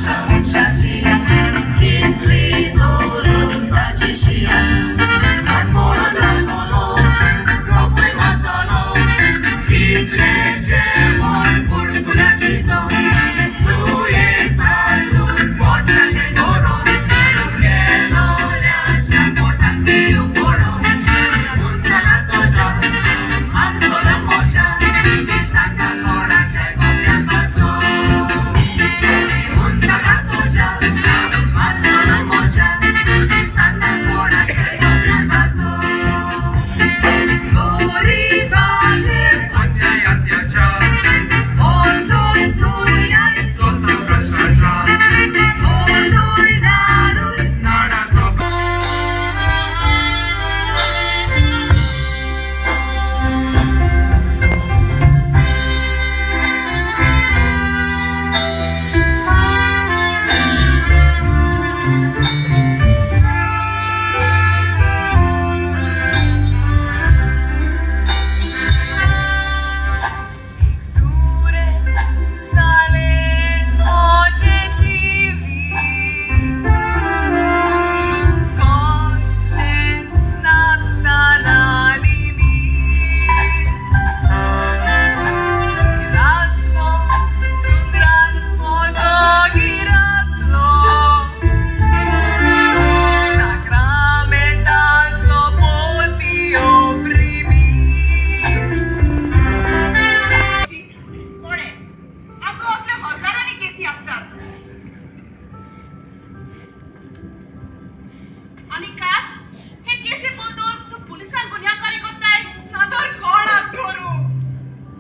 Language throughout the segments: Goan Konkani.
मनशाची कितली दौलत ताची आसूं म्हणून रावतलो सोंपय खातलो इतलें जेवण बुडकुल्याची सुये पासून पोटाचें भरून गेलोल्याच्या पोटाक दियो पडून उंचाला सोजा मारतलो मोजा सांगा कोणाच्या गोप्या पासून उंचाला सोजा मारतलो मोजा सांगा कोणाच्या गोप्या पासून गरिबाचेर अन्याय अत्याचार वचोन तुयाय चलता भ्रश्टाचार मोडूय दारूय नाडाचो सुरे साले मोजे जीवी कसलेंच नासतना निमीत गिरासलो सुंदरान म्हजो गिरासलो साक्रामेंताचो पोतयो प्रेमी. कोणे आमकां असले हजारांनी केसी आसतात आनी कास हे केसी पळोवन तूं पुलिसांक गुन्यांवकारी करताय. नदर कोणाक करूं?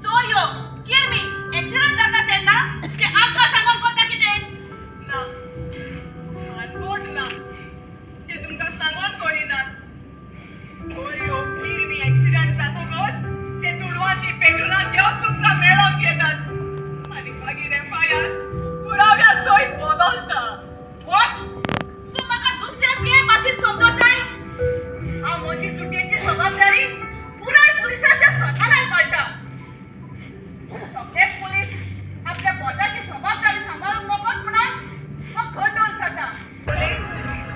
चोरयो किरमी एक्सिडंट जाता तेन्ना ते आमकां सांगून करता कितें? ना, खानपोट ना, ते तुमकां सांगोन करिनात. चोरयो किरमी एक्सिडंट जातकच ते दुडवाची पेट्रोलां घेवन तुमकां मेळोंक येतात आनी मागीर एफआयआर पुराव्या सयत बदलता. What, तूं म्हाका दुसऱ्या पिये भाशेन समजताय? हांव म्हजी सुटयेची जबाबदारी पुराय पुलिसांच्या स्वतानार काडटा. सगळेच पुलीस आपल्या पदाची जबाबदारी सांबाळूंक नकत म्हणून हांव घट जाता.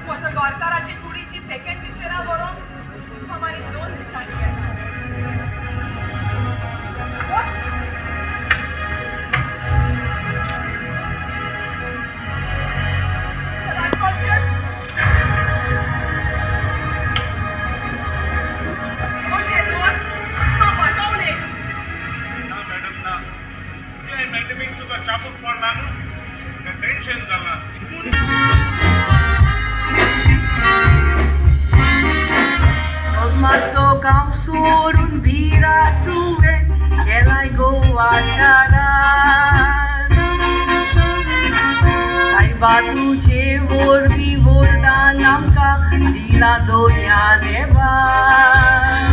म्हज्या गोरकाराची कुडीची सेकंड विसेरा बरोवंक हांव आनी 2 दिसांनी येता. What? You're unconscious? अशें धर, हांव वाटवलें. ना मॅडम ना, ते मॅडमीक तुका चाबूक पडला न्हू, टेन्शन जाला. जल्माचो गांव सोडून बिरा तुवें गेलाय गोवा शारान. सायबा तुजे वरवीं वरदान आमकां दिलां दोनया देवान.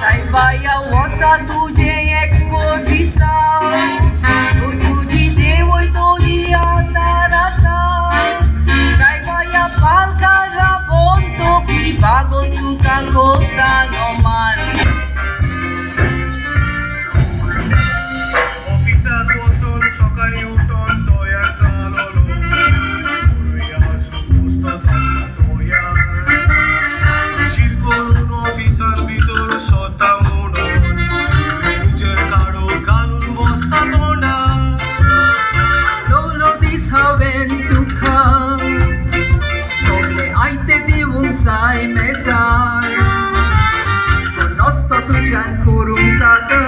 सायबा ह्या वर्सा तुजें एक्सपोजिसांव तुजी देंवयतली आतां आतां. सायबा ह्या पालकारा राबोन तकली बागोवन तुका कोत्ता नोमान. ऑफिसात वचून सकाळीं उठोन तयार जालोलो, सुस्त जाल्लो तयार शीर करून ऑफिसार भितर सोता म्हणून मॅनेजर काडो घालून बसता तोंडार. लोलो दीस हांवें तुका सगळें आयतें दिवंक जाय मेजार, पूण नस्तो तुज्यान करूंक जाता.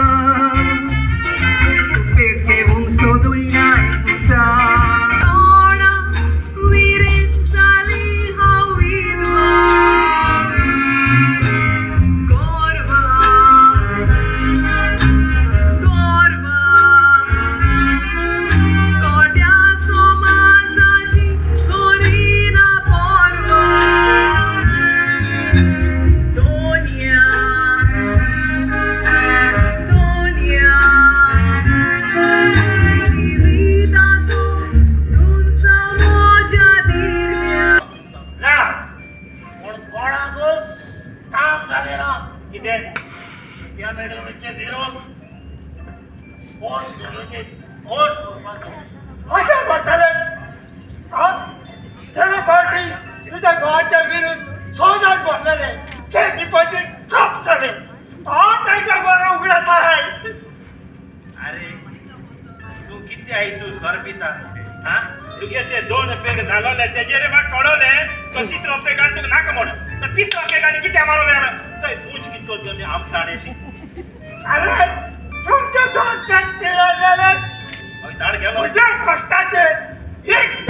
तूं पेज घेवंक सोदूय नाय पुजा. तोंडा विरेन जाली हांव विधवा. गोरवा, गोरवा, कोट्या समाजाची करिना पर्वा. दोनया, दोनया, जिविताचो तुमचो म्हज्या दिरव्या. ना पूण कोणाकूच काम जालें ना. कितें त्या मॅडमीचे विरोध पोस्ट अर्ज करपाचो. अशें म्हणटाले. आं, तेणे पार्टी तुज्या घोवाच्या विरुद्ध 6 जाण बसलेले, ते डिपॉझिट ठप जाले. हांव तांच्या बरो उगडास आहाय. अरे तू किती आहे तू सर पिता हा तुगे ते 2 पेग झालोले तेजेर म्हाका कळवले तो तिसरो पेग आनी तुका नाका म्हणून तो तिसरो पेग आनी कितें मारले थंय ऊंच कितको घेवन आमसाणेशी. अरे तुमचे 2 पेग पिले जाल्यार हय धाड गेलो. म्हज्या कश्टाचे एक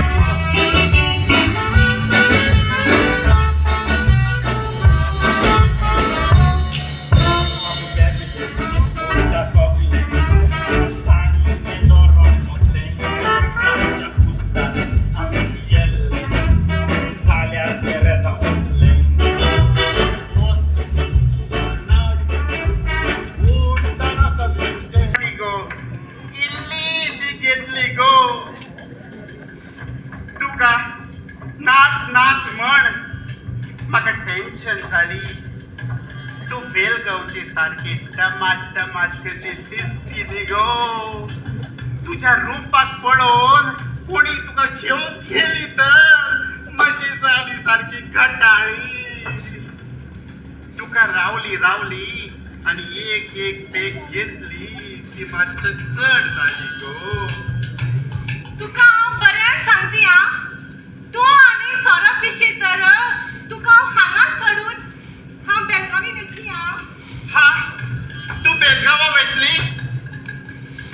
इल्लीशी घेतली गो तुका नाच नाच म्हण म्हाका टेन्शन जाली. तूं बेलगांवची सारकी टमाट टमाट कशी दिसती न्ही गो. तुज्या रुपाक पळोवन कोणी तुका घेवन गेली तर म्हजी जाली सारकी कटाळी. तुका रावली रावली आणि एक एक पेग घेतली ती मातशी चड जाली गो. तुका हांव बऱ्यान सांगती आं, तूं आनी सोरो पिशी तर तुका हांव हांगाच सोडून हांव बेलगावी वयतली आं. हा तू बेलगावा वयतली,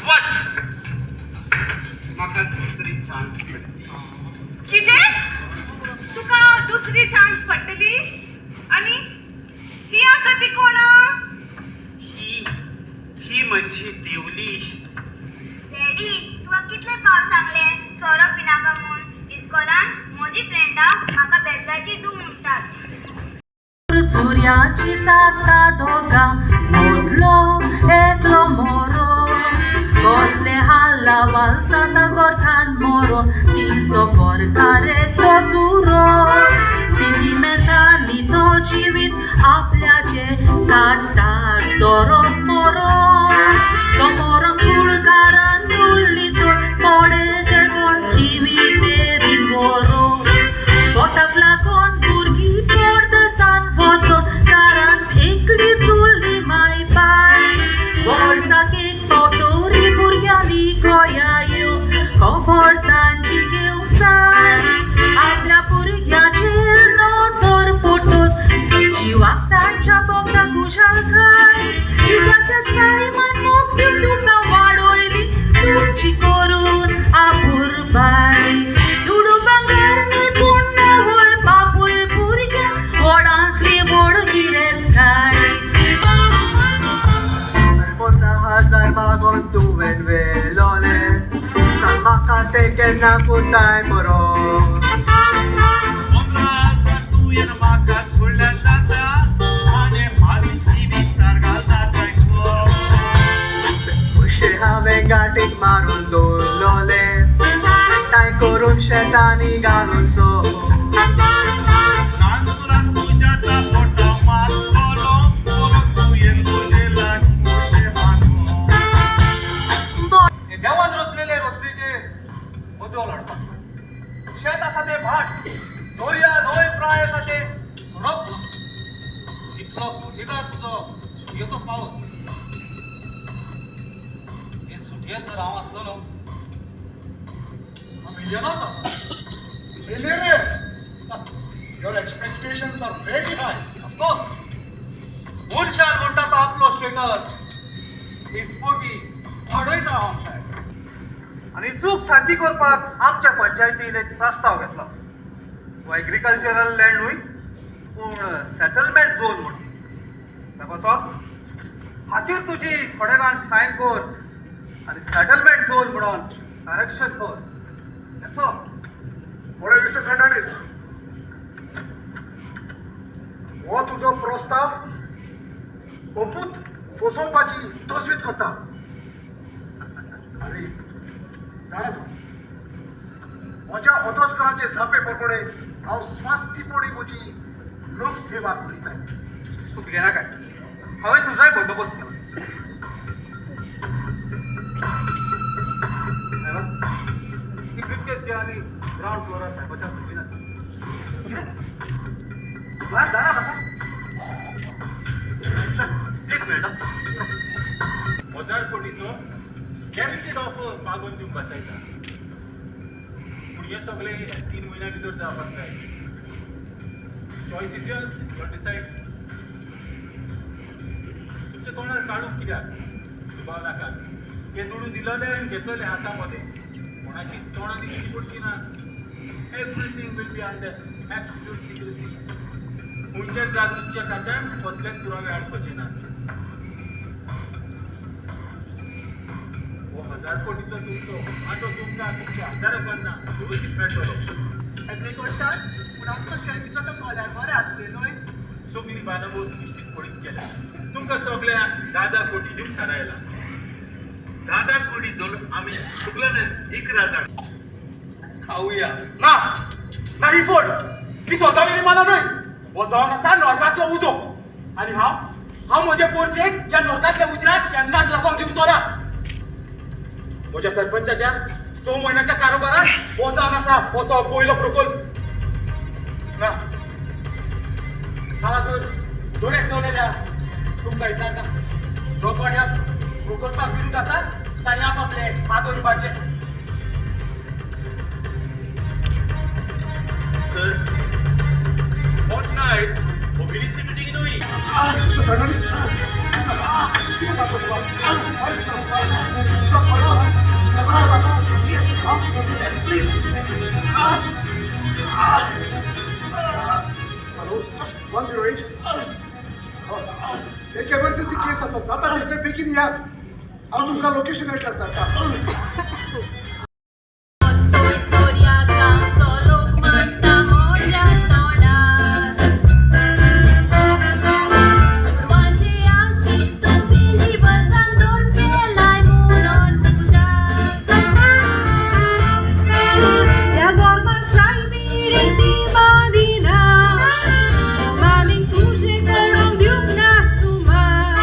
वच, म्हाका दुसरी चान्स मेळटली. कितें तुका दुसरी चान्स पडटली? आनी ही आसा ती कोण? ही ही म्हजी देवली. डॅडी, तुका कितले फावट सांगले सोरो पिनाका म्हूण. इस्कोलान म्हजी फ्रेंडां म्हाका बेबदाची धूव म्हणटात. चुऱ्याची साता दोगा मोदलो एकलो मोरो कसले हाल्ला वालसाता गोरखान मोरो तिचो गोरकार एकलो चुरो सिंतिमेंतांनी तो जिवीत आपल्याचे काडटा सोरो मोरो तो मोरो कुळकारान उरली तो कोडे ते कोण जिवीत मोरो पोटाक लागून भुरगीं परदेसान वचोन दारांत एकली चुल्ली माय पाय वर्साक एक फावट भुरग्यांली गोंया येवन खबर तांची घेवंक जाय. आपल्या भुरग्यांचेर नदर पडटच जिवाक तांच्या बोगदा खुशालकाय कित्याक त्या मोग तुमकां वाडयली तुमची करून आपुरबाय. दुडू भांगर न्ही पूण नेवय बापूय भुरग्यां व्हडांतली व्हड गिरेस्तकाय. 15,000 मागोन तुवें वेलोले, सांग म्हाका ते केन्ना कुताय बरो. 15,000 तुवें म्हाका सोडल्यार जाता आनी म्हाजी जिवीत घालता काय गो. पयशे हांवें गांठीक मारून दवरलोले, एकठांय करून शेतांनी घालून सो. नानसुलान तुज्या तापोटा मारतलो परत तुवें म्हजे लागीं पयशे मागो. देवान रचलेले रचणेचेर बदल हाडपाक शेत आसा तें भाट, दर्या न्हंय प्राय आसा तें रत्न. इतलो सुटिना तुजो सुटयेचो पावस. हे सुटयेंत जर हांव आसलो न्हू, हांव मिलियनर जातलो. Millionaire? Your expectations are very high. Of course, मनशान म्हणटा तो आपलो स्टेटस दिसपटी वाडयता हांव साहेब. आनी चूक सारकी करपाक आमच्या पंचायतीन एक प्रस्ताव घेतला. हो एग्रीकल्चरल लँड न्हय पूण सेटलमेंट झोन म्हणून. तें कसो हाचेर तुजी थोडे रान सायन कर आनी सेटलमेंट झोन म्हणून करेक्शन कर. That's all. पळय मिस्टर फर्नांडीस, हो तुजो प्रस्ताव अपूत फसोवपाची तजवीज करता. आनी जाणा तूं, म्हज्या अदोसकराचे जापे प्रमाणे हांव स्वास्थीपणी म्हजी लोकसेवा करीत. तूं भियेनाका, हांवें तुजोय बंदोबस्त केला. सायबा. आनी ग्रावंड फ्लोरार सायबाच्या केबिनात. भायर दारा आसा. एक मिनिट. 1000 कोटीचो गॅरंटीड ऑफर मागून दिवंक बसायता, पूण हें सगळें 3 म्हयन्या भितर जावपाक जाय. Choice is yours, you decide. तुमच्या तोंडार काडूंक कित्याक, दुबाव नाकात. हे दुडू दिलेले आनी घेतलेले हाता मदें कोणाचीच तोंडां दिश्टी पडची ना. Everything will be under absolute secrecy. खंयच्याच जागृतीच्या खात्यान कसलेच पुरावे हाडपाचे ना. हो 1000 कोटीचो तुमचो वांटो तुमकां तुमच्या हातार ना व्यवस्थीत मेळटलो. एग्रीकल्चर, पूण आमचो शेत विकलो तो कोल्यार बरें आसलें न्हय? सगळी बांदावळ निश्चितपणीत केल्या. तुमकां सगळ्यांक 10-10 कोटी दिवंक थारायला. 10-10 कोटी धरून आमी सगळ्यांनी 11 जाण खावया. ना ना, ही फोड ही स्वता मेरी माना न्हय. हो जावन आसा नरकांतलो उजो आनी हांव हांव म्हजे पोरचेक ह्या नरकांतल्या उज्याक केन्नाच लसोंक दिवचो ना. म्हज्या सरपंचाच्या 6 म्हयन्याच्या कारोबारात हो जावन आसा असो पयलो प्रकल्प ना. हांगा जर दर एकटवलेल्या तुमकां विचारता, जो कोण ह्या प्रकल्पाक विरुद्ध आसा ताणें आपआपले हात वयरपाचे. सर, फोर्टनायट हो बीडीसी मिटींग न्हय. Please. Hello, 108. एक एमर्जन्सी केस आसा, जाता तितले बेगीन यात. हांव तुमकां लोकेशन एड्रेस धाडटा. चोरया गांवचो लोक म्हणटा म्हज्या तोंडार, गोरवांची आंगशीक तूं पिली वर्सान दोन केलाय म्हणून उदार. त्या गोरवान सायबीणी ती बांदिना, मामीक तुजे कोणूंक दिवंक ना सुमार.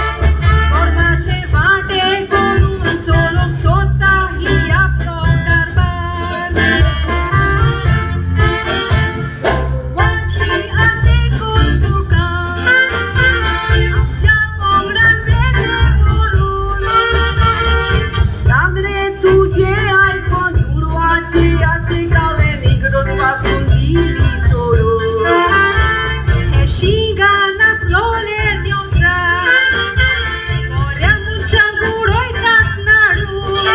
गोरवाचे वांटे करून सोलूंक सोदता ही आपलो कारभार. गोरवांची आस देखून तुका आमच्या पंगडान वेगळें करून सांगलें तुजें आयकोन दुडवाचे आशेक हांवें निग्रोज पासून दिली सोडून. हे शिंगां नासलोले दिवचा बऱ्या मनशांक उडयतात नाडून.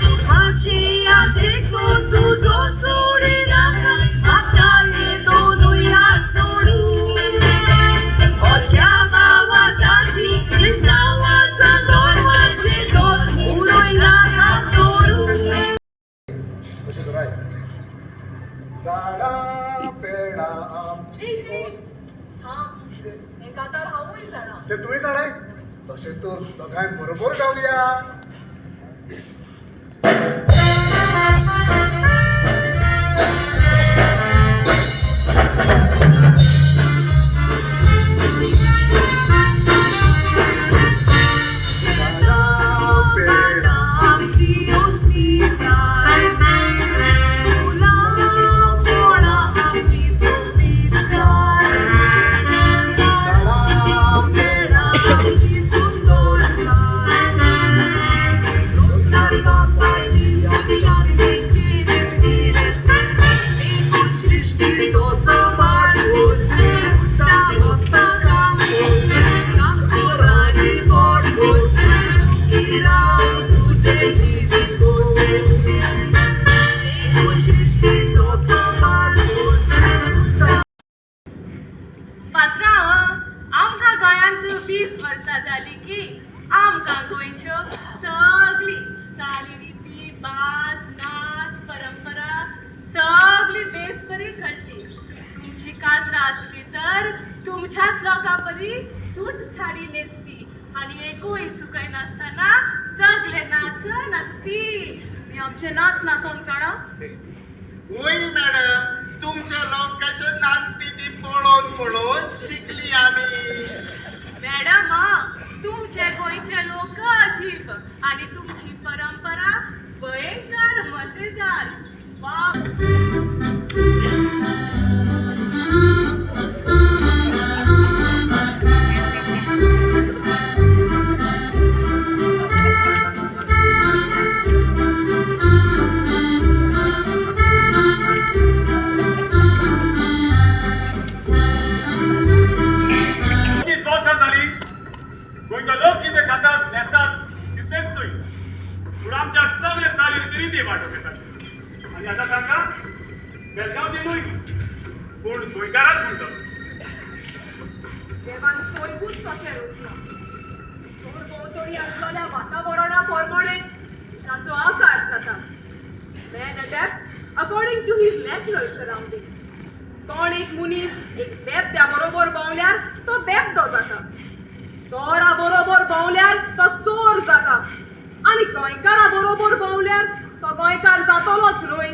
दुडवाचे आशेकून तुजो सोडिनाका मागताले दोनूय हात सोडून. हलक्या भावार्थाची क्रिस्तांवाचा गोरवांचे दोर उडयनाका तोडून. अशें तर झाडां पेडां आमची. हां, हें कांतार हांवूय जाणा. ते तुवें जाणाय? तशें तर दोगांय बरोबर गावया. झाडां पेडां आमची अस्मिताय, फुलां फळां आमची सोबीतकाय, झाडां पेडां आमची सुंदरकाय, रोजगार बापाची शांती एकूण सृश्टीचो सांबाळ कर, उठ्ठा बसता काम कर, काम कर आनी पोट भर, सुखी राव तुजें जिवीत भर. एकूण सृश्टीचो सांबाळ कर, उठ्ठा पात्रांव, आमकां गोंयांत 20 वर्सां जालीं की आमकां गोंयच्यो सगळी चालीरिती, भास, नाच, परंपरा सगळी बेस बरी कळटली. तुमची काजरां आसली तर तुमच्याच लोकां परी सूट साडी न्हेसती आनी एकूय चुकयनासतना सगळे नाच नाचती. तुमी आमचे नाच नाचोंक जाणा? वय मॅडम, तुमचे लोक कशे नाचती ती पळोवन पळोवन शिकली आमी. मॅडम, तुमचे गोंयचे लोक अजीब आनी तुमची परंपरा भयंकर मजेदार. रिती वांटून घेतात. आनी आतां तांकां बेलगांवचे न्हय पूण गोंयकाराच म्हणटात. देवान सोयबूच तशें रचलां. सरभोंवतणी आसलेल्या वातावरणा प्रमाणे मनशाचो आकार जाता. Man adapts according to his natural surrounding. कोण एक मनीस एक बेबद्या बरोबर भोंवल्यार तो बेबदो जाता, चोरा बरोबर भोंवल्यार तो चोर जाता आनी गोंयकारा बरोबर भोंवल्यार तो गोंयकार जातलोच न्हय?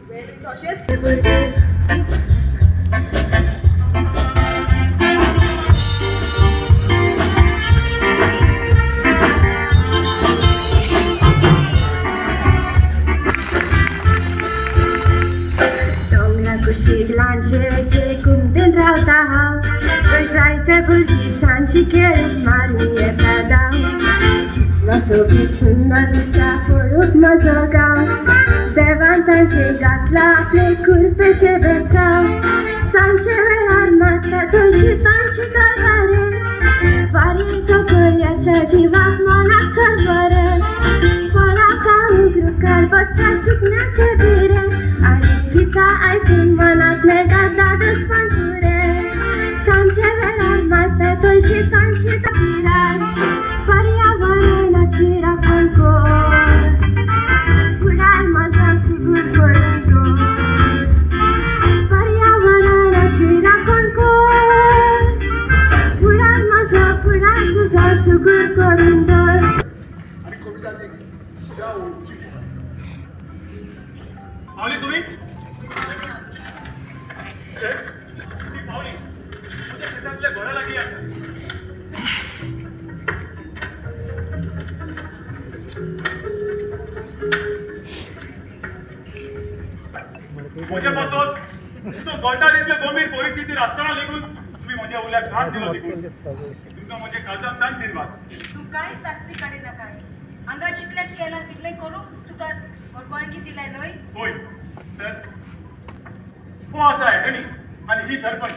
तुवेंय तशेंच. दोंगरा कुशीक ल्हानशे एके कुमतेन रावता हांव. थंय जायते भुरगीं सांजची खेळूंक मारून येता धांव. कितलो सोबीत सुंदर दिसता पळोवंक म्हजो गांव. देवान तांचेर घातलां आपले कृपेचें बेसांव. सांजचे वेळार मारता तशी तांची कारभारे. वारें येतकर जिवाक मनाक चड बरें. फळां खावंक रुखार बसता सुकण्याचे भिरें आनी गितां आयकून मनाक मेळटा धादोसपण पुरें. सांजचे वेळार मारता तशी तांची पिराय. पर्यावरणाची राखण कर, फुडार म्हजो सुगूर करून दवर. पर्यावरणाची राखण कर, फुडार म्हजो, फुडार तुजो सुगूर करून दवर. आनी कविता ती त्या ओडची. पावली तुम्ही सर? ती पावली म्हज्या शेतांतल्या घरा लागीं आसा. म्हज्या पासत तुजो गटारीतले गंभीर परिस्थितीर आसतना लेगून तुमी म्हज्या उल्याक कान दिलो देखून तुमकां म्हज्या काळजान तान दिरवास. तूं कांयच तासली काडी नाका. हांगा जितलें केलां तितलें करूंक तुका परवानगी दिल्या न्हय? होय सर. हो आसा एटर्नी आनी ही सरपंच.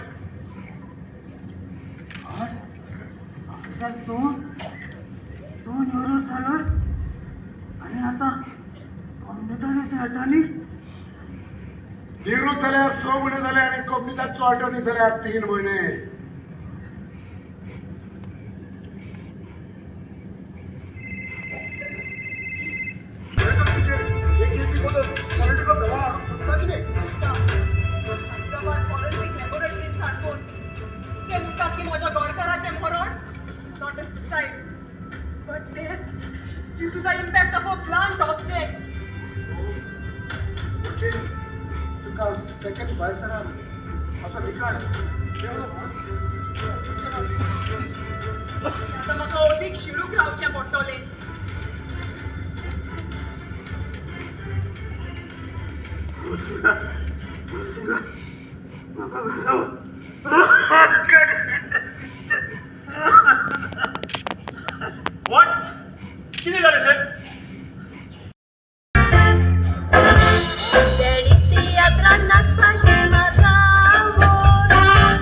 ऑफिसर, तूं तूं निवृत्त जालो आनी आतां कोमनिदाचो अटर्नी? निवृत्त जाल्यार 6 म्हयने जाले आनी कोमनिदाचो अटर्नी जाल्यार 3 म्हयने. तुजेर हे केसी बद्दल पॉलिटिकल दबाव हाडूंक सोदता कितें? हैदराबाद फॉरेन्सिक लॅबोरेटरीन सारकोन ते म्हणटात की म्हज्या घरकाराचें मरण is not a suicide but death due to the impact of a blunt object. म्हणजे तुका सेकंड वायसरान असो निकाल मेळ्ळो? आतां म्हाका अदीक शिळूक रावचें पडटलें. उर्सुला, म्हाका घरा. What? कितें जालें सर? डॅडी, तियात्रान नाचपाची म्हाका आवड.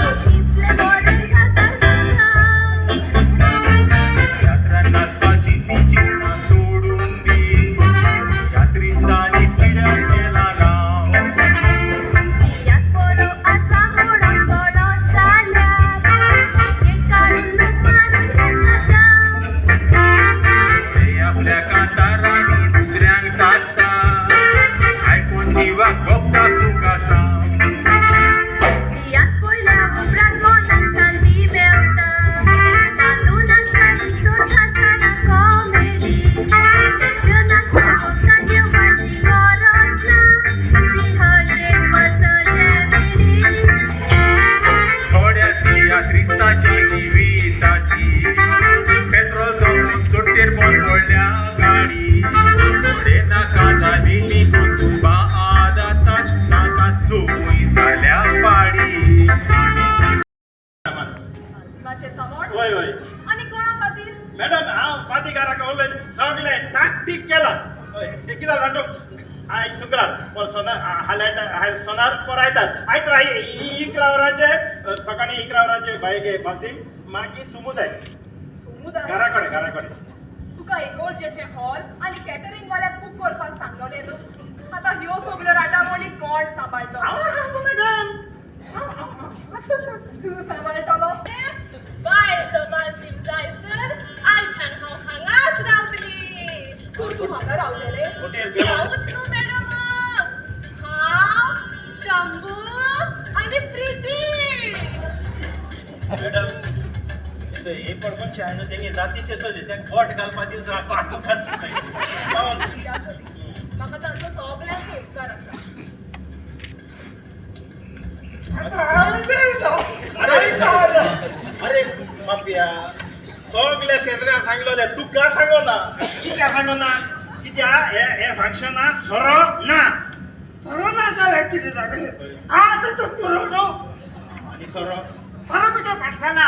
तूं कितलें बरें गाता तेन्ना. यात्रा नाचपाची ती चिंता सोडून दी. यात्रिस्तांनी पिड्यार केला गांव. तियात्र बरो आसा म्हणून पळोत जाल्यार तिकेट काडून लोक मारून घेता. ते आपल्या कांतारांनी दुसऱ्यांक तासता, आयकून जिवाक भोगता तुका सांग. तियात्र पळयल्या उपरांत मनाक शांती मेवता. तातूंत आसता विसोद जाताना कॉमेडी. त्यो नासता वखदां घेवपाची गरज ना. ती 100% रेमेडी. थोड्या तियात्रिस्ताच्या जिविताची पेट्रोल सोंपून चोट्टेर बंद पडल्या गाडी. थोडे नाका जालेली कुटुंबां आदातात, तांकां संवय जाल्या पाडी. माझे सावण. वय वय. आनी कोणा खातीर? मॅडम, हांव पादीगाराक उलयन सगळें ताकतीक केलां. हय, तें कितें जालें जाणा, आयज शुक्रार पर सोनार हाल्यार आयज सोनार पर आयतार. आयतार 11 वरांचे, सकाळीं 11 वरांचे बायगे बालतीम, मागीर समुदाय. समुदाय? घरा कडेन, घरा कडेन. तूं तुका इगोर्जेचें हॉल आनी कॅटरिंग वाल्याक बूक करपाक सांगलोलें न्हू. आतां ह्यो सगळ्यो राटावळी कोण सांबाळटलो? तूं सांबाळटलो? बायल जबाल जायसर आयच्यान हांव हांगाच रावतली. तूं हांगा रावलेले? रावूच न्हू मॅडम, हांव, शंभू आनी प्रिती. मॅडम, हे पडपण आहे न्हू, तेंगे जातीचे चली तेंका बोट घालपा दिवचो. म्हाका तांचो सगळ्यांचो उपकार आसा. अरे माफिया, सगल्या शेजऱ्यान सांगलोले, तुका सांगो ना. कित्याक सांगो ना? कित्याक हे हे फंक्शना सोरो ना. सोरो ना जाल्यार कितें जालें? आसा तो पुरो न्हू. आनी सोरो सोरो भितर फाटल्यान ना.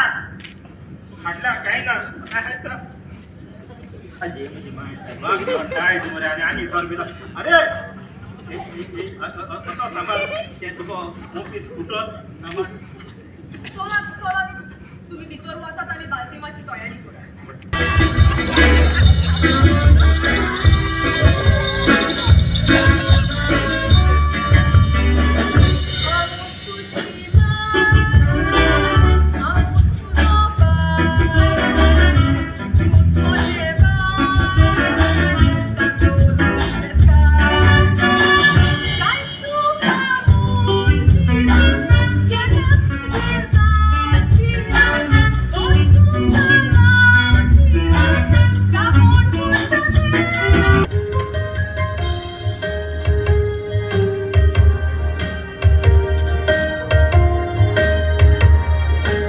फाटल्या कांय ना. आजी म्हजी माय सायबाक टायट मरे. आनी आनी सोरो पिता. अरे तो सांबाळ तें, तुका ऑफीस उठत सांबाळ. चलात चलात, तुमी भितर वचात आनी बालदिमाची तयारी करात.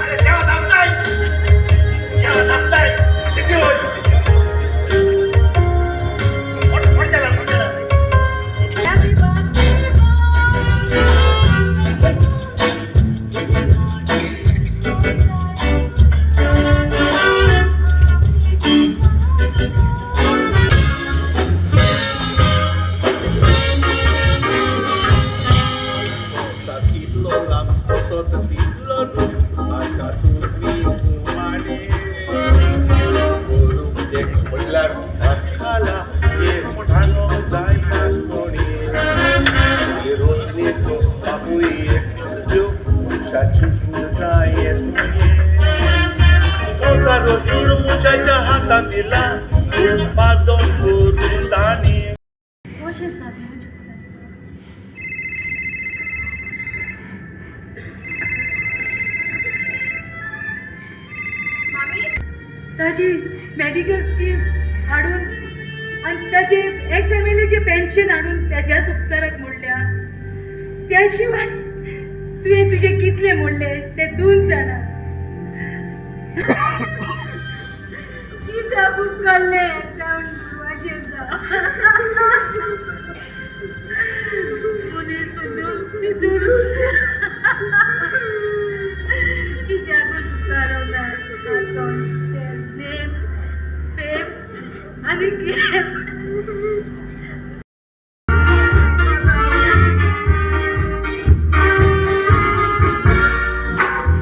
अरे देवा दाबताय, देवा दाबताय, अशें देव मोट मोट जाला, मोट जाला. तितलो लांब वचत तितलो दूर म्हाका तुमी हुमाणे करूंक देख म्हणल्यार उपास खाला एक ठाणो जायना कोणी रोजनीचो बापूय एकूच देव मनशाची जाय तुवें संवसार रचून मनशाच्या हातान दिला उत्पादन करून तांणी. कशें साजूच? ताजी मेडिकल स्कीम हाडून आनी ताजे एक्स एम एल एचे पेन्शन हाडून तेज्याच उपचाराक मोडल्या. त्या शिवाय तुवें तुजें कितलें मोडलें तें तूंच जाणा. कित्याक उपकारलें जावन देवाचें मनीस तुजो कित्याकूच उपकारना. आसोन तें नेम फेम आनी गेम.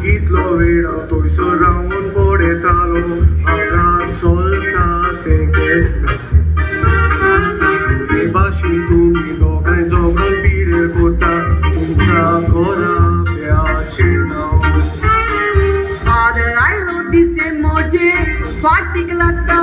इतलो वेळ हांव थंयसर रावन पळयतालो हांगा चलता तें केसता. हे भाशेन तुमी दोगांय झगडोन पिडे कोता तुमच्या घराब्याचें नांव. फादर आयलो दिसे मोजे फाटीक लागता.